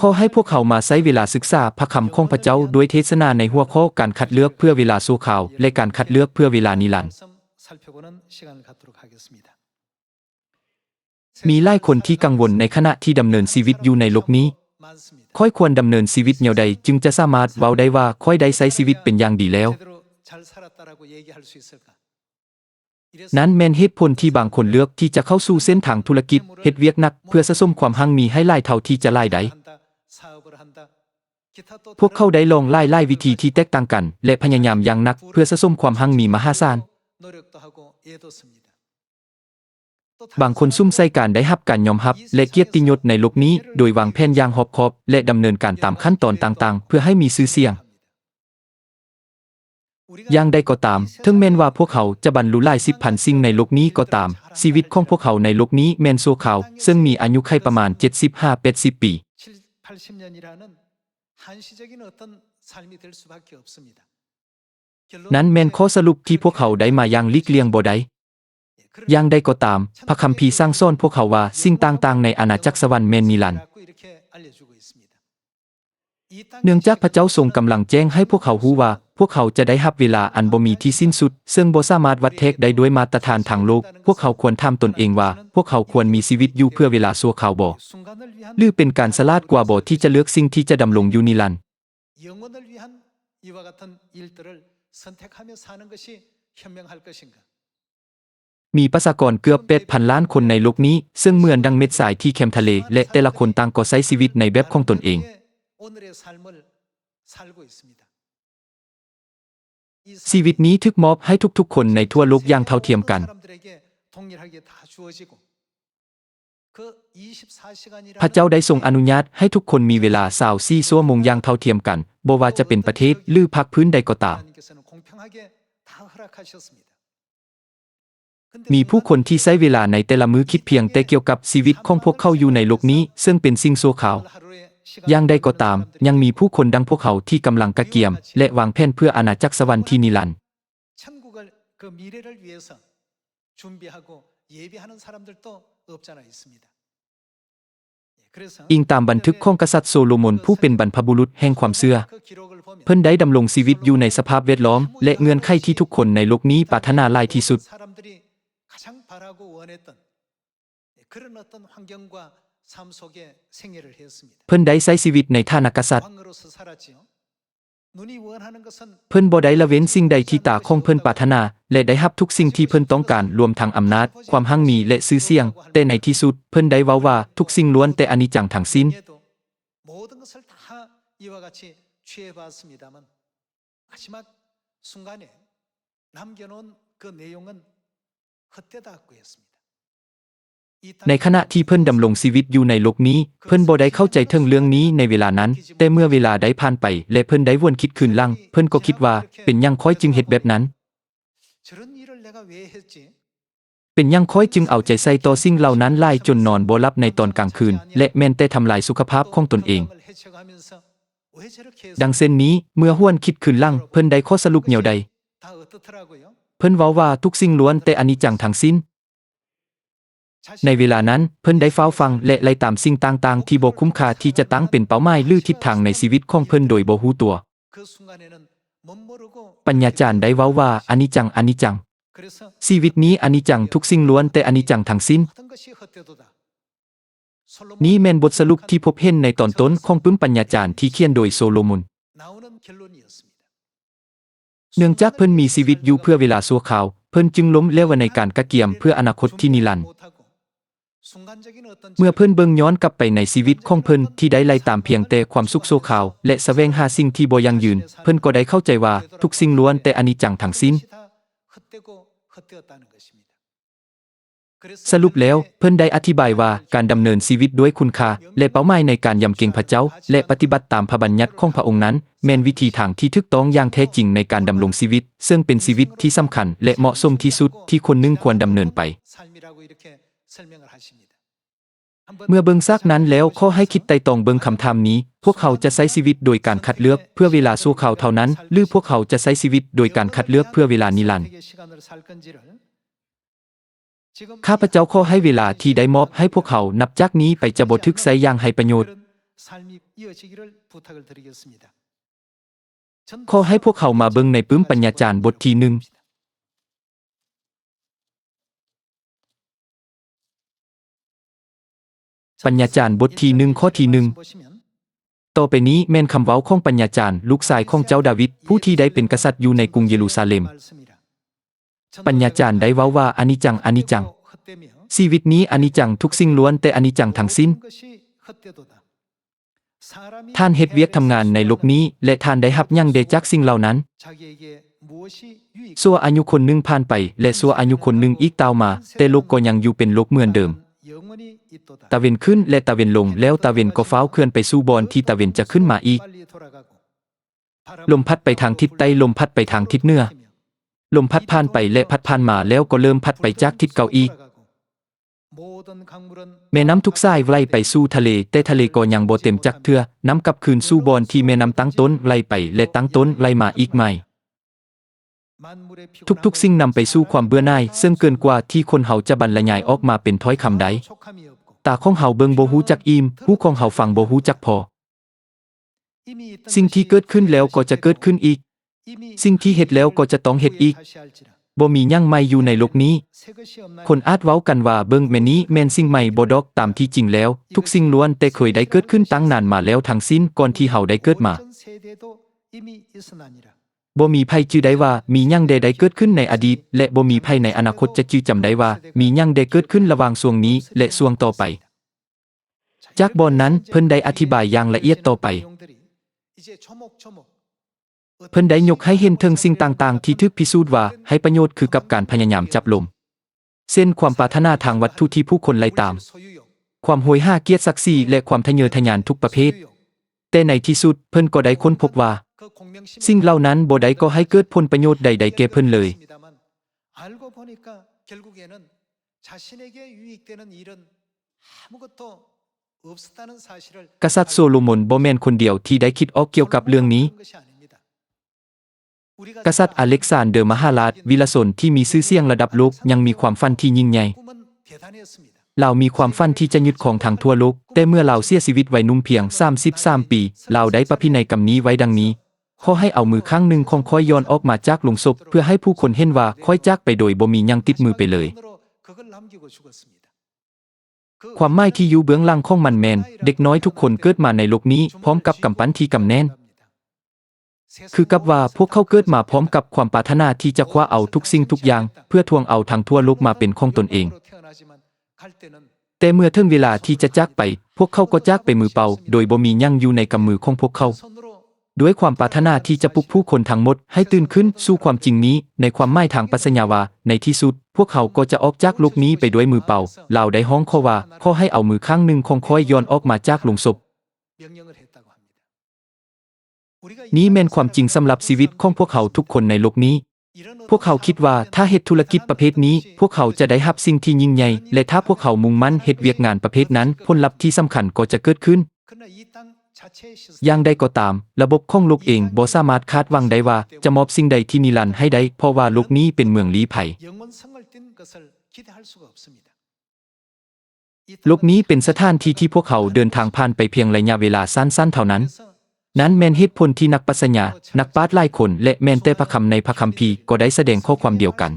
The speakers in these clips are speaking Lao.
ຂໍໃຫ້ພວກເຮົາມາໃຊ້ເວລາສຶກສາພະຄຳຂອງພະເຈົ້າດ້ວຍເທດສະໜາໃນຫົວຂໍ້ການຄັດເລືອກເພື່ອເວລາຊົ່ວຄາວ ແລະ ການຄັດເລືອກເພື່ອເວລານິລັນ. ມີຫຼາຍຄົນທີ່ກັງວົນໃນຂະນະທີ່ດຳເນີນຊີວິດຢູ່ໃນໂລກນີ້. ຂ້ອຍຄວນດຳເນີນຊີວິດແນວໃດຈຶ່ງຈະສາມາດເວົ້າໄດ້ວ່າຂ້ອຍໄດ້ໃຊ້ຊີວິດເປັນຢ່າງດີແລ້ວ? ນັ້ນແມ່ນເຫດຜົນທີ່ບາງຄົນເລືອກທີ່ຈະເຂົ້າສູ່ເສັ້ນທາງທຸລະກິດ, ເຮັດວຽກໜັກເພື່ອສະສົມຄວາມຮັ່ງມີໃຫ້ຫຼາຍເທົ່າທີ່ຈະຫຼາຍໄດ້. ພວກເຂົາໄດ້ລອງຫຼາຍໆວິທີທີ່ແຕກຕ່າງກັນ ແລະ ພະຍາຍາມຢ່າງໜັກເພື່ອສະສົມຄວາມຮັ່ງມີມະຫາສານ. ບາງຄົນສຸມໃສ່ການໄດ້ຮັບການຍອມຮັບ ແລະ ກຽດຕິຍົດໃນໂລກນີ້, ໂດຍວາງແຜນຢ່າງຮອບຄອບ ແລະ ດຳເນີນການຕາມຂັ້ນຕອນຕ່າງໆ ເພື່ອໃຫ້ມີຊື່ສຽງ. ຢ່າງໃດກໍຕາມ, ເຖິງແມ່ນວ່າພວກເຮົາຈະບັນລຸຫຼາຍສິບພັນສິ່ງໃນໂລກນີ້ກໍຕາມ, ຊີວິດຂອງພວກເຮົາໃນໂລກນີ້ແມ່ນຊົ່ວຄາວ, ເຊິ່ງມີອາຍຸໄຂປະມານເຈັດສິບຫາແປດສິບປີ. ນັ້ນແມ່ນຂໍ້ສະຫຼຸບທີ່ພວກເຮົາໄດ້ມາຢ່າງຫຼີກລ່ຽງບໍ່ໄດ້. ຢ່າງໃດກໍຕາມ, ພະຄຳພີສັ່ງສອນພວກເຮົາວ່າສິ່ງຕ່າງໆໃນອານາຈັກສະຫວັນແມ່ນນິລັນ. ເນື່ອງຈາກພະເຈົ້າຊົງກຳລັງແຈ້ງໃຫ້ພວກເຮົາຮູ້ວ່າ ພວກເຮົາຈະໄດ້ຮັບເວລາອັນບໍ່ມີທີ່ສິ້ນສຸດ, ເຊິ່ງບໍ່ສາມາດວັດແທກໄດ້ດ້ວຍມາດຕະຖານທາງໂລກ. ພວກເຮົາຄວນຖາມຕົນເອງວ່າ ພວກເຮົາຄວນມີຊີວິດຢູ່ເພື່ອເວລາຊົ່ວຄາວບໍ? ຫຼື ເປັນການສະຫຼາດກວ່າບໍທີ່ຈະເລືອກສິ່ງທີ່ຈະດຳລົງຢູ່ນິລັນ? 영원을 위한 이와 같은 일들을 선택하며 사는 것이 현명할 것인가? ມີປະຊາກອນເກືອບແປດພັນລ້ານຄົນໃນໂລກນີ້, ເຊິ່ງເໝືອນດັ່ງເມັດຊາຍທີ່ແຄມທະເລ, ແລະ ແຕ່ລະຄົນຕ່າງກໍໃຊ້ຊີວິດໃນແບບຂອງຕົນເອງ. 오늘의 삶을 살고 있습니다. ຊີວິດນີ້ຖືກມອບໃຫ້ທຸກໆຄົນໃນທົ່ວໂລກຢ່າງເທົ່າທຽມກັນ. 사람들에게 동일하게 다 주어지고, ພະເຈົ້າໄດ້ຊົງອະນຸຍາດໃຫ້ທຸກຄົນມີເວລາຊາວສີ່ຊົ່ວໂມງຢ່າງເທົ່າທຽມກັນ, ບໍ່ວ່າຈະເປັນປະເທດ ຫຼື ພາກພື້ນໃດກໍຕາມ. ມີຜູ້ຄົນທີ່ໃຊ້ເວລາໃນແຕ່ລະມື້ຄິດພຽງແຕ່ກ່ຽວກັບຊີວິດຂອງພວກເຂົາຢູ່ໃນໂລກນີ້, ເຊິ່ງເປັນສິ່ງຊົ່ວຄາວ. ຢ່າງໃດກໍຕາມ, ຍັງມີຜູ້ຄົນດັ່ງພວກເຮົາທີ່ກຳລັງກະກຽມ ແລະ ວາງແຜນເພື່ອອານາຈັກສະຫວັນທີ່ນິລັນ. 천국의 그 미래를 위해서 준비하고 예비하는 사람들도 없잖아 있습니다. ອີງຕາມບັນທຶກຂອງກະສັດໂຊໂລມົນຜູ້ເປັນບັນພະບຸລຸດແຫ່ງຄວາມເຊື່ອ, ເພິ່ນໄດ້ດຳລົງຊີວິດຢູ່ໃນສະພາບແວດລ້ອມ ແລະ ເງື່ອນໄຂທີ່ທຸກຄົນໃນໂລກນີ້ປາດຖະໜາຫຼາຍທີ່ສຸດ. 사람들이 가장 바라고 원했던 그런 어떤 환경과 삶 속에 생애를 했습니다. ເພິ່ນໄດ້ໃຊ້ຊີວິດໃນຖານະກະສັດ. 왕으로서 살았지요. ເພິ່ນບໍ່ໄດ້ລະເວັ້ນສິ່ງໃດທີ່ຕາຂອງເພິ່ນປາດຖະໜາ ແລະ ໄດ້ຮັບທຸກສິ່ງທີ່ເພິ່ນຕ້ອງການ, ລວມທັງອຳນາດ, ຄວາມຮັ່ງມີ ແລະ ຊື່ສຽງ. ແຕ່ໃນທີ່ສຸດ, ເພິ່ນໄດ້ເວົ້າວ່າ ທຸກສິ່ງລ້ວນແຕ່ອະນິດຈັງທັງສິ້ນ. 모든 것을 다 이와 같이 취해봤습니다만, 마지막 순간에 남겨놓은 그 내용은 헛되다고 했습니다. ໃນຂະນະທີ່ເພິ່ນດຳລົງຊີວິດຢູ່ໃນໂລກນີ້, ເພິ່ນບໍ່ໄດ້ເຂົ້າໃຈເຖິງເລື່ອງນີ້ໃນເວລານັ້ນ, ແຕ່ເມື່ອເວລາໄດ້ຜ່ານໄປ ແລະ ເພິ່ນໄດ້ຫວນຄິດຄືນຫຼັງ, ເພິ່ນກໍຄິດວ່າ, ເປັນຫຍັງຂ້ອຍຈຶ່ງເຮັດແບບນັ້ນ? ເປັນຫຍັງຂ້ອຍຈຶ່ງເອົາໃຈໃສ່ຕໍ່ສິ່ງເຫຼົ່ານັ້ນຫຼາຍຈົນນອນບໍ່ຫຼັບໃນຕອນກາງຄືນ ແລະ ແມ່ນແຕ່ທຳລາຍສຸຂະພາບຂອງຕົນເອງ? ດັ່ງເຊັ່ນນີ້, ເມື່ອຫວນຄິດຄືນຫຼັງ, ເພິ່ນໄດ້ຂໍ້ສະຫຼຸບແນວໃດ? ເພິ່ນເວົ້າວ່າ ທຸກສິ່ງລ້ວນແຕ່ອະນິດຈັງທັງສິ້ນ. ໃນເວລານັ້ນ, ເພິ່ນໄດ້ຟ້າວຟັ່ງ ແລະ ໄລ່ຕາມສິ່ງຕ່າງໆທີ່ບໍ່ຄຸ້ມຄ່າທີ່ຈະຕັ້ງເປັນເປົ້າໝາຍ ຫຼື ທິດທາງໃນຊີວິດຂອງເພິ່ນໂດຍບໍ່ຮູ້ຕົວ. ປັນຍາຈານໄດ້ເວົ້າວ່າ ອະນິດຈັງ, ອະນິດຈັງ. ຊີວິດນີ້ອະນິດຈັງ, ທຸກສິ່ງລ້ວນແຕ່ອະນິດຈັງທັງສິ້ນ. ນີ້ແມ່ນບົດສະຫຼຸບທີ່ພົບເຫັນໃນຕອນຕົ້ນຂອງປຶ້ມປັນຍາຈານທີ່ຂຽນໂດຍໂຊໂລມົນ. ເນື່ອງຈາກເພິ່ນມີຊີວິດຢູ່ເພື່ອເວລາຊົ່ວຄາວ, ເພິ່ນຈຶ່ງລົ້ມເຫຼວໃນການກະກຽມເພື່ອອະນາຄົດທີ່ນິລັນ. ເມື່ອເພິ່ນເບິ່ງຍ້ອນກັບໄປໃນຊີວິດຂອງເພິ່ນທີ່ໄດ້ໄລ່ຕາມພຽງແຕ່ຄວາມສຸກຊົ່ວຄາວ ແລະ ສະແຫວງຫາສິ່ງທີ່ບໍ່ຢັ້ງຢືນ, ເພິ່ນກໍໄດ້ເຂົ້າໃຈວ່າ ທຸກສິ່ງລ້ວນແຕ່ອະນິດຈັງທັງສິ້ນ. ສະຫຼຸບແລ້ວ, ເພິ່ນໄດ້ອະທິບາຍວ່າ ການດຳເນີນຊີວິດດ້ວຍຄຸນຄ່າ ແລະ ເປົ້າໝາຍໃນການຢຳເກງພະເຈົ້າ ແລະ ປະຕິບັດຕາມພະບັນຍັດຂອງພະອົງນັ້ນ ແມ່ນວິທີທາງທີ່ຖືກຕ້ອງຢ່າງແທ້ຈິງໃນການດຳລົງຊີວິດ, ເຊິ່ງເປັນຊີວິດທີ່ສຳຄັນ ແລະ ເໝາະສົມທີ່ສຸດທີ່ຄົນໜຶ່ງຄວນດຳເນີນໄປ. ເມື່ອເບິ່ງສາກນັ້ນແລ້ວ, ຂໍໃຫ້ຄິດໄຕ່ຕອງເບິ່ງຄຳຖາມນີ້, ພວກເຮົາຈະໃຊ້ຊີວິດໂດຍການຄັດເລືອກເພື່ອເວລາຊົ່ວຄາວເທົ່ານັ້ນ ຫຼື ພວກເຮົາຈະໃຊ້ຊີວິດໂດຍການຄັດເລືອກເພື່ອເວລານິລັນ? ຂ້າພະເຈົ້າຂໍໃຫ້ເວລາທີ່ໄດ້ມອບໃຫ້ພວກເຮົານັບຈາກນີ້ໄປຈະບໍ່ຖືກໃຊ້ຢ່າງໄຮ້ປະໂຫຍດ. ຂໍໃຫ້ພວກເຮົາມາເບິ່ງໃນປຶ້ມປັນຍາຈານບົດທີໜຶ່ງ. ປັນຍາຈານບົດທີໜຶ່ງ ຂໍ້ທີໜຶ່ງ. ຕໍ່ໄປນີ້ແມ່ນຄຳເວົ້າຂອງປັນຍາຈານ, ລູກຊາຍຂອງເຈົ້າດາວິດ, ຜູ້ທີ່ໄດ້ເປັນກະສັດຢູ່ໃນກຸງເຢຣູຊາເລັມ. ປັນຍາຈານໄດ້ເວົ້າວ່າ ອະນິດຈັງ ອະນິດຈັງ. ຊີວິດນີ້ອະນິດຈັງ, ທຸກສິ່ງລ້ວນແຕ່ອະນິດຈັງທັງສິ້ນ. ທ່ານເຮັດວຽກທຳງານໃນໂລກນີ້ ແລະ ທ່ານໄດ້ຮັບຫຍັງແດ່ຈາກສິ່ງເຫຼົ່ານັ້ນ? ຊົ່ວອາຍຸຄົນໜຶ່ງຜ່ານໄປ ແລະ ຊົ່ວອາຍຸຄົນໜຶ່ງອີກຕ່າວມາ, ແຕ່ໂລກກໍຍັງຢູ່ເປັນໂລກເໝືອນເດີມ. ຕາເວັນຂຶ້ນ ແລະ ຕາເວັນລົງ, ແລ້ວຕາເວັນກໍຟ້າວເຄື່ອນໄປສູ່ບ່ອນທີ່ຕາເວັນຈະຂຶ້ນມາອີກ. ລົມພັດໄປທາງທິດໃຕ້, ລົມພັດໄປທາງທິດເໜືອ. ລົມພັດຜ່ານໄປ ແລະ ພັດຜ່ານມາ, ແລ້ວກໍເລີ່ມພັດໄປຈາກທິດເກົ່າອີກ. ແມ່ນ້ຳທຸກສາຍໄຫຼໄປສູ່ທະເລ, ແຕ່ທະເລກໍຍັງບໍ່ເຕັມຈັກເທື່ອ. ນ້ຳກັບຄືນສູ່ບ່ອນທີ່ແມ່ນ້ຳຕັ້ງຕົ້ນໄຫຼໄປ ແລະ ຕັ້ງຕົ້ນໄຫຼມາອີກໃໝ່. ທຸກໆສິ່ງນຳໄປສູ່ຄວາມເບື່ອໜ່າຍ, ເຊິ່ງເກີນກວ່າທີ່ຄົນເຮົາຈະບັນລະຍາຍອອກມາເປັນຖ້ອຍຄຳໄດ້. ຕາຂອງເຮົາເບິ່ງບໍ່ຮູ້ຈັກອີ່ມ, ຫູຂອງເຮົາຟັງບໍ່ຮູ້ຈັກພໍ. ສິ່ງທີ່ເກີດຂຶ້ນແລ້ວກໍຈະເກີດຂຶ້ນອີກ. ສິ່ງທີ່ເຮັດແລ້ວກໍຈະຕ້ອງເຮັດອີກ. ບໍ່ມີຫຍັງໃໝ່ຢູ່ໃນໂລກນີ້. ຄົນອາດເວົ້າກັນວ່າ ເບິ່ງແມ່ນນີ້ແມ່ນສິ່ງໃໝ່ບໍ່ດອກ, ຕາມທີ່ຈິງແລ້ວ ທຸກສິ່ງລ້ວນແຕ່ເຄີຍໄດ້ເກີດຂຶ້ນຕັ້ງນານມາແລ້ວທັງສິ້ນ ກ່ອນທີ່ເຮົາໄດ້ເກີດມາ. ບໍ່ມີໃຜຈື່ໄດ້ວ່າມີຫຍັງແດ່ໄດ້ເກີດຂຶ້ນໃນອະດີດ ແລະ ບໍ່ມີໃຜໃນອະນາຄົດຈະຈື່ຈຳໄດ້ວ່າມີຫຍັງແດ່ເກີດຂຶ້ນລະຫວ່າງຊ່ວງນີ້ ແລະ ຊ່ວງຕໍ່ໄປ. ຈາກບ່ອນນັ້ນ ເພິ່ນໄດ້ອະທິບາຍຢ່າງລະອຽດຕໍ່ໄປ. ເພິ່ນໄດ້ຍົກໃຫ້ເຫັນເຖິງສິ່ງຕ່າງໆທີ່ຖືກພິສູດວ່າໃຫ້ປະໂຫຍດຄືກັບການພະຍາຍາມຈັບລົມ, ເຊັ່ນ ຄວາມປາດຖະໜາທາງວັດຖຸທີ່ຜູ້ຄົນໄລ່ຕາມ, ຄວາມໂຫຍຫາກຽດສັກສີ ແລະ ຄວາມທະເຍີທະຍານທຸກປະເພດ. ແຕ່ໃນທີ່ສຸດເພິ່ນກໍໄດ້ຄົ້ນພົບວ່າ ສິ່ງເຫຼົ່ານັ້ນບໍ່ໄດ້ກໍ່ໃຫ້ເກີດຜົນປະໂຫຍດໃດໆແກ່ເພິ່ນເລີຍ. 자신에게 유익되는 일은 아무것도 없었다는 사실을 ກະສັດໂຊໂລມົນບໍ່ແມ່ນຄົນດຽວທີ່ໄດ້ຄິດອອກກ່ຽວກັບເລື່ອງນີ້. ກະສັດອາເລັກຊານເດີມະຫາລາດ ວິລະຊົນທີ່ມີຊື່ສຽງລະດັບໂລກ ຍັງມີຄວາມຝັນທີ່ຍິ່ງໃຫຍ່. 대단했습니다. ລາວມີຄວາມຝັນທີ່ຈະຍຶດຄອງທັງທົ່ວໂລກ, ແຕ່ເມື່ອລາວເສຍຊີວິດໄວໜຸ່ມພຽງສາມສິບສາມປີ, ລາວໄດ້ປະພິໄນກຳນີ້ໄວ້ດັ່ງນີ້, ຂໍໃຫ້ເອົາມືຂ້າງໜຶ່ງຂອງຂ້ອຍຢ່ອນອອກມາຈາກໂລງສົບ, ເພື່ອໃຫ້ຜູ້ຄົນເຫັນວ່າຂ້ອຍຈາກໄປໂດຍບໍ່ມີຫຍັງຕິດມືໄປເລີຍ. ຄວາມໝາຍທີ່ຢູ່ເບື້ອງຫຼັງຂອງມັນແມ່ນ ເດັກນ້ອຍທຸກຄົນເກີດມາໃນໂລກນີ້ພ້ອມກັບກຳປັ້ນທີ່ກຳແໜ້ນ. ຄືກັບວ່າພວກເຂົາເກີດມາພ້ອມກັບຄວາມປາດຖະໜາທີ່ຈະຄວ້າເອົາທຸກສິ່ງທຸກຢ່າງ ເພື່ອທວງເອົາທັງທົ່ວໂລກມາເປັນຂອງຕົນເອງ. ແຕ່ເມື່ອເຖິງເວລາທີ່ຈະຈາກໄປ, ພວກເຂົາກໍຈາກໄປມືເປົ່າ, ໂດຍບໍ່ມີຫຍັງຢູ່ໃນກຳມືຂອງພວກເຂົາ. ດ້ວຍຄວາມປາດຖະໜາທີ່ຈະປຸກຜູ້ຄົນທັງໝົດໃຫ້ຕື່ນຂຶ້ນສູ່ຄວາມຈິງນີ້, ໃນຄວາມໝາຍທາງປັດຊະຍາວ່າ, ໃນທີ່ສຸດ, ພວກເຮົາກໍຈະອອກຈາກໂລກນີ້ໄປດ້ວຍມືເປົ່າ, ລາວໄດ້ຮ້ອງຂໍວ່າ, ຂໍໃຫ້ເອົາມືຂ້າງໜຶ່ງຂອງຂ້ອຍຢ່ອນອອກມາຈາກໂລງສົບ. ນີ້ແມ່ນຄວາມຈິງສຳລັບຊີວິດຂອງພວກເຮົາທຸກຄົນໃນໂລກນີ້. ພວກເຮົາຄິດວ່າຖ້າເຮັດທຸລະກິດປະເພດນີ້, ພວກເຮົາຈະໄດ້ຮັບສິ່ງທີ່ຍິ່ງໃຫຍ່, ແລະ ຖ້າພວກເຮົາມຸ່ງໝັ້ນເຮັດວຽກງານປະເພດນັ້ນ, ຜົນລັບທີ່ສຳຄັນກໍຈະເກີດຂຶ້ນ. ຢ່າງໃດກໍຕາມ, ລະບົບຂອງໂລກເອງບໍ່ສາມາດຄາດຫວັງໄດ້ວ່າຈະມອບສິ່ງໃດທີ່ນິລັນໃຫ້ໄດ້, ເພາະວ່າໂລກນີ້ເປັນເມືອງລີ້ໄພ. ໂລກນີ້ເປັນສະຖານທີ່ທີ່ພວກເຮົາເດີນທາງຜ່ານໄປພຽງໄລຍະເວລາສັ້ນໆເທົ່ານັ້ນ. ນັ້ນແມ່ນເຫດຜົນທີ່ນັກປັດຊະຍາ, ນັກປາດຫຼາຍຄົນ ແລະ ແມ່ນແຕ່ພະຄຳໃນພະຄຳພີກໍໄດ້ສະແດງຂໍ້ຄວາມດຽວກັນ.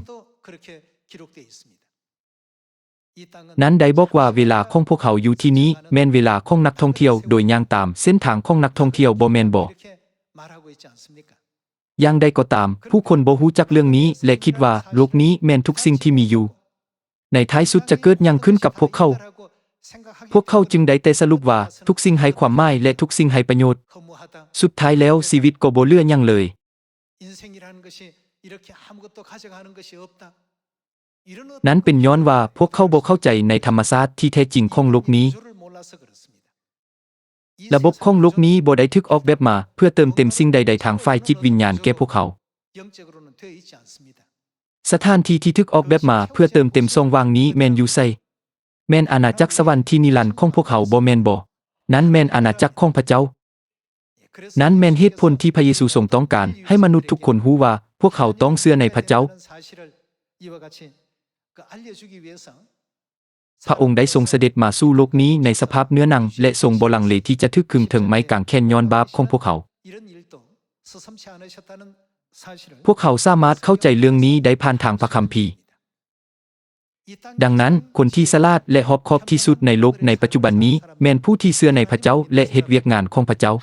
ນັ້ນໄດ້ບອກວ່າເວລາຂອງພວກເຮົາຢູ່ທີ່ນີ້ແມ່ນເວລາຂອງນັກທ່ອງທ່ຽວໂດຍຍ່າງຕາມເສັ້ນທາງຂອງນັກທ່ອງທ່ຽວ, ບໍ່ແມ່ນບໍ? ຢ່າງໃດກໍຕາມ, ຜູ້ຄົນບໍ່ຮູ້ຈັກເລື່ອງນີ້ ແລະ ຄິດວ່າໂລກນີ້ແມ່ນທຸກສິ່ງທີ່ມີຢູ່. ໃນທ້າຍສຸດຈະເກີດຫຍັງຂຶ້ນກັບພວກເຂົາ? ພວກເຂົາຈຶ່ງໄດ້ແຕ່ສະຫຼຸບວ່າທຸກສິ່ງໄຮ້ຄວາມໝາຍ ແລະ ທຸກສິ່ງໄຮ້ປະໂຫຍດ. ສຸດທ້າຍແລ້ວຊີວິດກໍບໍ່ເຫຼືອຫຍັງເລີຍ. 인생이라는 것이 이렇게 아무것도 가져가는 것이 없다. ນັ້ນເປັນຍ້ອນວ່າພວກເຂົາບໍ່ເຂົ້າໃຈໃນທຳມະຊາດທີ່ແທ້ຈິງຂອງໂລກນີ້.ລະບົບຂອງໂລກນີ້ບໍ່ໄດ້ຖືກອອກແບບມາເພື່ອເຕີມເຕັມສິ່ງໃດໆທາງຝ່າຍຈິດວິນຍານແກ່ພວກເຮົາ. ສະຖານທີ່ທີ່ຖືກອອກແບບມາເພື່ອເຕີມເຕັມຊ່ອງວ່າງນີ້ແມ່ນຢູ່ໃສ? ແມ່ນອານາຈັກສະຫວັນທີ່ນິລັນຂອງພວກເຮົາ, ບໍ່ແມ່ນບໍ? ນັ້ນແມ່ນອານາຈັກຂອງພະເຈົ້າ. ນັ້ນແມ່ນເຫດຜົນທີ່ພະເຢຊູຊົງຕ້ອງການໃຫ້ມະນຸດທຸກຄົນຮູ້ວ່າພວກເຮົາຕ້ອງເຊື່ອໃນພະເຈົ້າ. ພະອົງໄດ້ຊົງສະເດັດມາສູ່ໂລກນີ້ໃນສະພາບເນື້ອໜັງ ແລະ ຊົງບໍ່ລັງເລທີ່ຈະຖືກຂຶງເທິງໄມ້ກາງແຂນຍ້ອນບາບຂອງພວກເຮົາ. ພວກເຮົາສາມາດເຂົ້າໃຈເລື່ອງນີ້ໄດ້ຜ່ານທາງພະຄຳພີ. ດັ່ງນັ້ນ, ຄົນທີ່ສະຫຼາດ ແລະ ຮອບຄອບທີ່ສຸດໃນໂລກໃນປັດຈຸບັນນີ້ ແມ່ນຜູ້ທີ່ເຊື່ອໃນພະເຈົ້າ ແລະ ເຮັດວຽກງານຂອງພະເຈົ້າ.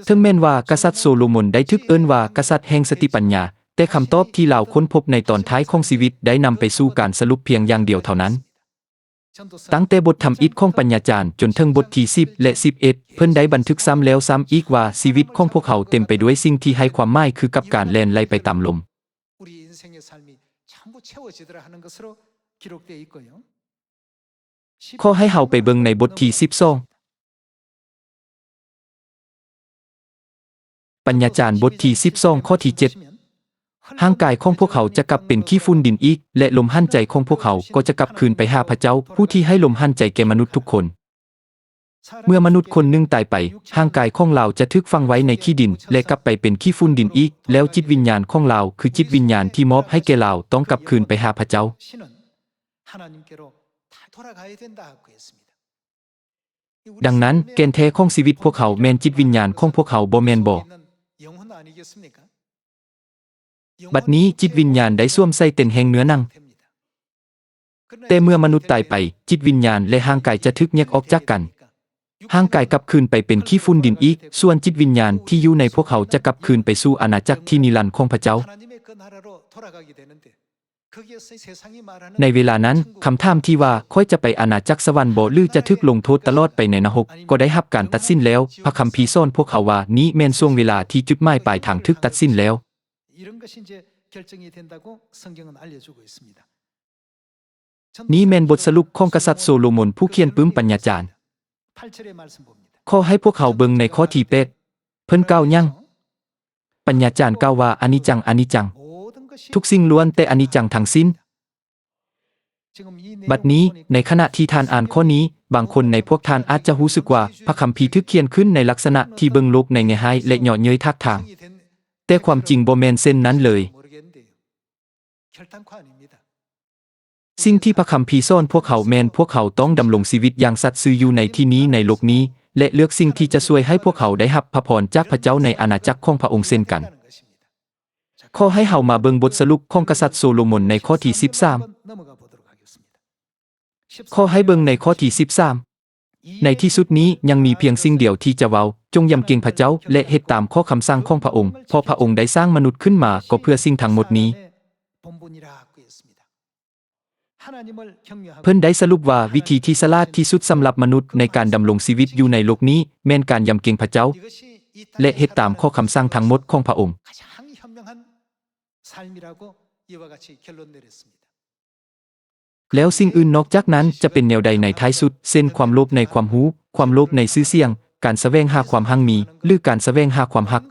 ເຖິງແມ່ນວ່າກະສັດໂຊໂລມົນໄດ້ຖືກເອີ້ນວ່າກະສັດແຫ່ງສະຕິປັນຍາ, ແຕ່ຄຳຕອບທີ່ລາວຄົ້ນພົບໃນຕອນທ້າຍຂອງຊີວິດໄດ້ນຳໄປສູ່ການສະຫຼຸບພຽງຢ່າງດຽວເທົ່ານັ້ນ. ຕັ້ງແຕ່ບົດທຳອິດຂອງປັນຍາຈານຈົນເຖິງບົດທີສິບ ແລະ ສິບເອັດ ເພິ່ນໄດ້ບັນທຶກຊ້ຳແລ້ວຊ້ຳອີກວ່າຊີວິດຂອງພວກເຮົາເຕັມໄປດ້ວຍສິ່ງທີ່ໄຮ້ຄວາມໝາຍ ຄືກັບການແລ່ນໄລ່ໄປຕາມລົມ. ຂໍໃຫ້ເຮົາໄປເບິ່ງໃນບົດທີສິບສອງ. ປັນຍາຈານບົດທີສິບສອງ ຂໍ້ທີເຈັດ ຮ່າງກາຍຂອງພວກເຮົາຈະກັບເປັນຂີ້ຝຸ່ນດິນອີກ ແລະ ລົມຫາຍໃຈຂອງພວກເຮົາກໍຈະກັບຄືນໄປຫາພະເຈົ້າ ຜູ້ທີ່ໃຫ້ລົມຫາຍໃຈແກ່ມະນຸດທຸກຄົນ. ເມື່ອມະນຸດຄົນໜຶ່ງຕາຍໄປ, ຮ່າງກາຍຂອງລາວຈະຖືກຝັງໄວ້ໃນຂີ້ດິນ ແລະ ກັບໄປເປັນຂີ້ຝຸ່ນດິນອີກ, ແລ້ວຈິດວິນຍານຂອງລາວ ຄືຈິດວິນຍານທີ່ມອບໃຫ້ແກ່ລາວ ຕ້ອງກັບຄືນໄປຫາພະເຈົ້າ. ດັ່ງນັ້ນ, ແກ່ນແທ້ຂອງຊີວິດພວກເຮົາແມ່ນຈິດວິນຍານຂອງພວກເຮົາ, ບໍ່ແມ່ນບໍ? ບັດນີ້ຈິດວິນຍານໄດ້ສວມໃສ່ເຕັນແຫ່ງເນື້ອໜັງ. ແຕ່ເມື່ອມະນຸດຕາຍໄປ, ຈິດວິນຍານ ແລະ ຮ່າງກາຍຈະຖືກແຍກອອກຈາກກັນ. ຮ່າງກາຍກັບຄືນໄປເປັນຂີ້ຝຸ່ນດິນອີກ, ສ່ວນຈິດວິນຍານທີ່ຢູ່ໃນພວກເຮົາຈະກັບຄືນໄປສູ່ອານາຈັກທີ່ນິລັນຂອງພະເຈົ້າ. ໃນເວລານັ້ນ, ຄຳຖາມທີ່ວ່າ ຂ້ອຍຈະໄປອານາຈັກສະຫວັນບໍ ຫຼື ຈະຖືກລົງໂທດຕະຫຼອດໄປໃນນະຮົກ ກໍໄດ້ຮັບການຕັດສິນແລ້ວ. ພະຄຳພີສອນພວກເຮົາວ່ານີ້ແມ່ນຊ່ວງເວລາທີ່ຈຸດໝາຍປາຍທາງຖືກຕັດສິນແລ້ວ. ນີ້ແມ່ນບົດສະຫຼຸບຂອງກະສັດໂຊໂລມົນຜູ້ຂຽນປຶ້ມປັນຍາຈານ. ຂໍໃຫ້ພວກເຮົາເບິ່ງໃນຂໍ້ທີແປດ ເພິ່ນກ່າວຫຍັງ? ປັນຍາຈານກ່າວວ່າ ອະນິດຈັງ ອະນິດຈັງ. ທຸກສິ່ງລ້ວນແຕ່ອະນິດຈັງທັງສິ້ນ. ບັດນີ້, ໃນຂະນະທີ່ທ່ານອ່ານຂໍ້ນີ້, ບາງຄົນໃນພວກທ່ານອາດຈະຮູ້ສຶກວ່າພະຄຳພີຖືກຂຽນຂຶ້ນໃນລັກສະນະທີ່ເບິ່ງໂລກໃນແງ່ຮ້າຍ ແລະ ເຍາະເຍີ້ຍຖາກຖາງ. ແຕ່ຄວາມຈິງບໍ່ແມ່ນເຊັ່ນນັ້ນເລີຍ. ສິ່ງທີ່ພະຄຳພີສອນພວກເຮົາແມ່ນ ພວກເຮົາຕ້ອງດຳລົງຊີວິດຢ່າງສັດຊື່ຢູ່ໃນທີ່ນີ້ໃນໂລກນີ້ ແລະ ເລືອກສິ່ງທີ່ຈະຊ່ວຍໃຫ້ພວກເຮົາໄດ້ຮັບພະພອນຈາກພະເຈົ້າໃນອານາຈັກຂອງພະອົງເຊັ່ນກັນ. ຂໍໃຫ້ເຮົາມາເບິ່ງບົດສະຫຼຸບຂອງກະສັດໂຊໂລມົນໃນຂໍ້ທີສິບສາມ. ຂໍໃຫ້ເບິ່ງໃນຂໍ້ທີສິບສາມ. ໃນທີ່ສຸດນີ້ຍັງມີພຽງສິ່ງດຽວທີ່ຈະເວົ້າ, ຈົ່ງຢຳເກງພະເຈົ້າ ແລະ ເຮັດຕາມຂໍ້ຄຳສັ່ງຂອງພະອົງ, ເພາະພະອົງໄດ້ສ້າງມະນຸດຂຶ້ນມາກໍເພື່ອສິ່ງທັງໝົດນີ້. ເພິ່ນໄດ້ສະຫຼຸບວ່າວິທີທີ່ສະຫຼາດທີ່ສຸດສຳລັບມະນຸດໃນການດຳລົງຊີວິດຢູ່ໃນໂລກນີ້ ແມ່ນການຢຳເກງພະເຈົ້າ ແລະ ເຮັດຕາມຂໍ້ຄຳສັ່ງທັງໝົດຂອງພະອົງ. ແລ້ວສິ່ງອື່ນນອກຈາກນັ້ນຈະເປັນແນວໃດໃນທ້າຍສຸດ, ເຊັ່ນ ຄວາມໂລບໃນຄວາມຮູ້, ຄວາມໂລບໃນຊື່ສຽງ, ການສະແຫວງຫາຄວາມຮັ່ງມີ, ຫຼື ການສະແຫວງຫາຄວາມຮັກ?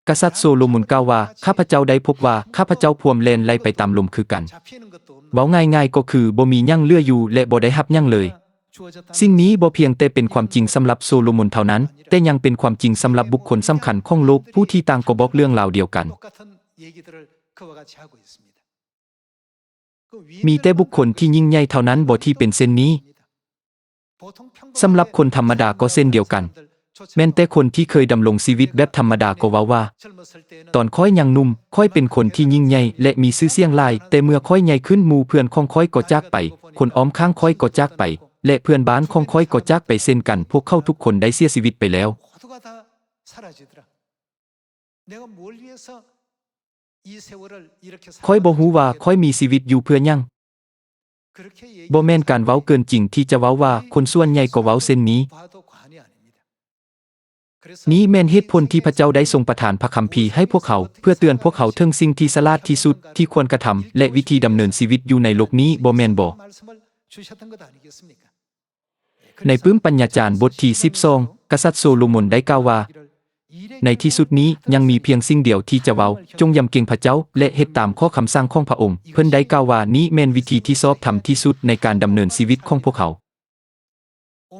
ກະສັດໂຊໂລມົນກ່າວວ່າ, ຂ້າພະເຈົ້າໄດ້ພົບວ່າ ຂ້າພະເຈົ້າພວມແລ່ນໄລ່ໄປຕາມລົມຄືກັນ. ເວົ້າງ່າຍໆກໍຄືບໍ່ມີຫຍັງເຫຼືອຢູ່ ແລະ ບໍ່ໄດ້ຮັບຫຍັງເລີຍ. ສິ່ງນີ້ບໍ່ພຽງແຕ່ເປັນຄວາມຈິງສຳລັບໂຊໂລມົນເທົ່ານັ້ນ, ແຕ່ຍັງເປັນຄວາມຈິງສຳລັບບຸກຄົນສຳຄັນຂອງໂລກຜູ້ທີ່ຕ່າງກໍບອກເລື່ອງລາວດຽວກັນ. ມີແຕ່ບຸກຄົນທີ່ຍິ່ງໃຫຍ່ເທົ່ານັ້ນບໍ່ທີ່ເປັນເຊັ່ນນີ້. ສຳລັບຄົນທຳມະດາກໍເຊັ່ນດຽວກັນ. ແມ່ນແຕ່ຄົນທີ່ເຄີຍດຳລົງຊີວິດແບບທຳມະດາກໍເວົ້າວ່າ, ຕອນຂ້ອຍຍັງໜຸ່ມ, ຂ້ອຍເປັນຄົນທີ່ຍິ່ງໃຫຍ່ ແລະ ມີຊື່ສຽງຫຼາຍ, ແຕ່ເມື່ອຂ້ອຍໃຫຍ່ຂຶ້ນ, ໝູ່ເພື່ອນຂອງຂ້ອຍກໍຈາກໄປ, ຄົນອ້ອມຂ້າງຂ້ອຍກໍຈາກໄປ, ແລະ ເພື່ອນບ້ານຂອງຂ້ອຍກໍຈາກໄປເຊັ່ນກັນ, ພວກເຂົາທຸກຄົນໄດ້ເສຍຊີວິດໄປແລ້ວ. ຂ້ອຍບໍ່ຮູ້ວ່າຂ້ອຍມີຊີວິດຢູ່ເພື່ອຫຍັງ. ບໍ່ແມ່ນການເວົ້າເກີນຈິງທີ່ຈະເວົ້າວ່າຄົນສ່ວນໃຫຍ່ກໍເວົ້າເຊັ່ນນີ້. ນີ້ແມ່ນເຫດຜົນທີ່ພະເຈົ້າໄດ້ຊົງປະທານພະຄຳພີໃຫ້ພວກເຮົາ ເພື່ອເຕືອນພວກເຮົາເຖິງສິ່ງທີ່ສະຫຼາດທີ່ສຸດທີ່ຄວນກະທຳ ແລະ ວິທີດຳເນີນຊີວິດຢູ່ໃນໂລກນີ້, ບໍ່ແມ່ນບໍ? ໃນປຶ້ມປັນຍາຈານບົດທີສິບສອງ, ກະສັດໂຊໂລມົນໄດ້ກ່າວວ່າ, ໃນທີ່ສຸດນີ້ຍັງມີພຽງສິ່ງດຽວທີ່ຈະເວົ້າ, ຈົ່ງຢຳເກງພະເຈົ້າ ແລະ ເຮັດຕາມຂໍ້ຄຳສັ່ງຂອງພະອົງ. ເພິ່ນໄດ້ກ່າວວ່ານີ້ແມ່ນວິທີທີ່ຊອບທຳທີ່ສຸດໃນການດຳເນີນຊີວິດຂອງພວກເຮົາ.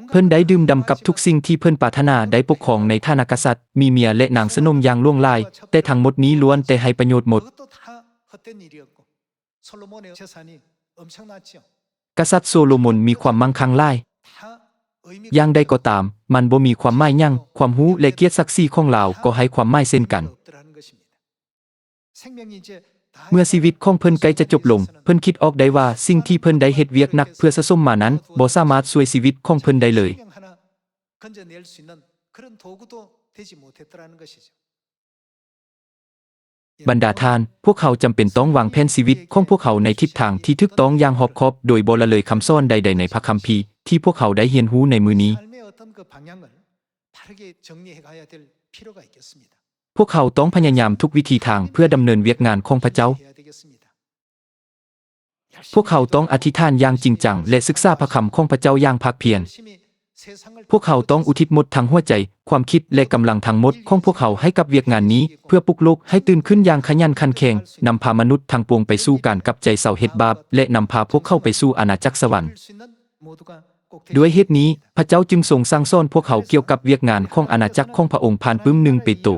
ເພິ່ນໄດ້ດື່ມດ່ຳກັບທຸກສິ່ງທີ່ເພິ່ນປາດຖະໜາ, ໄດ້ປົກຄອງໃນຖານະກະສັດ, ມີເມຍ ແລະ ນາງສະໜົມຢ່າງຫຼວງຫຼາຍ, ແຕ່ທັງໝົດນີ້ລ້ວນແຕ່ໃຫ້ປະໂຫຍດໝົດ. ກະສັດໂຊໂລມົນມີຄວາມມັ່ງຄັ່ງຫຼາຍ. ຢ່າງໃດກໍຕາມ, ມັນບໍ່ມີຄວາມໝາຍຫຍັງ, ຄວາມຮູ້ ແລະ ກຽດສັກສີຂອງລາວກໍໃຫ້ຄວາມໝາຍເຊັ່ນກັນ. ເມື່ອຊີວິດຂອງເພິ່ນໃກ້ຈະຈົບລົງ, ເພິ່ນຄິດອອກໄດ້ວ່າສິ່ງທີ່ເພິ່ນໄດ້ເຮັດວຽກໜັກເພື່ອສະສົມມານັ້ນ ບໍ່ສາມາດຊ່ວຍຊີວິດຂອງເພິ່ນໄດ້ເລີຍ. ບັນດາທ່ານ, ພວກເຮົາຈຳເປັນຕ້ອງວາງແຜນຊີວິດຂອງພວກເຮົາໃນທິດທາງທີ່ຖືກຕ້ອງຢ່າງຮອບຄອບ, ໂດຍບໍ່ລະເລີຍຄຳສອນໃດໆໃນພະຄຳພີທີ່ພວກເຮົາໄດ້ຮຽນຮູ້ໃນມື້ນີ້. ພວກເຮົາຕ້ອງພະຍາຍາມທຸກວິທີທາງເພື່ອດຳເນີນວຽກງານຂອງພະເຈົ້າ. ພວກເຮົາຕ້ອງອະທິຖານຢ່າງຈິງຈັງ ແລະ ສຶກສາພະຄຳຂອງພະເຈົ້າຢ່າງພາກພຽນ. ພວກເຮົາຕ້ອງອຸທິດໝົດທັງຫົວໃຈ, ຄວາມຄິດ ແລະ ກຳລັງທັງໝົດຂອງພວກເຮົາໃຫ້ກັບວຽກງານນີ້, ເພື່ອປຸກໂລກໃຫ້ຕື່ນຂຶ້ນຢ່າງຂະຫຍັນຂັນແຂງ, ນຳພາມະນຸດທັງປວງໄປສູ່ການກັບໃຈເຊົາເຮັດບາບ ແລະ ນຳພາພວກເຂົາໄປສູ່ອານາຈັກສະຫວັນ. ດ້ວຍເຫດນີ້, ພະເຈົ້າຈຶ່ງຊົງສັ່ງສອນພວກເຮົາກ່ຽວກັບວຽກງານຂອງອານາຈັກຂອງພະອົງຜ່ານປຶ້ມໜຶ່ງເປໂຕ.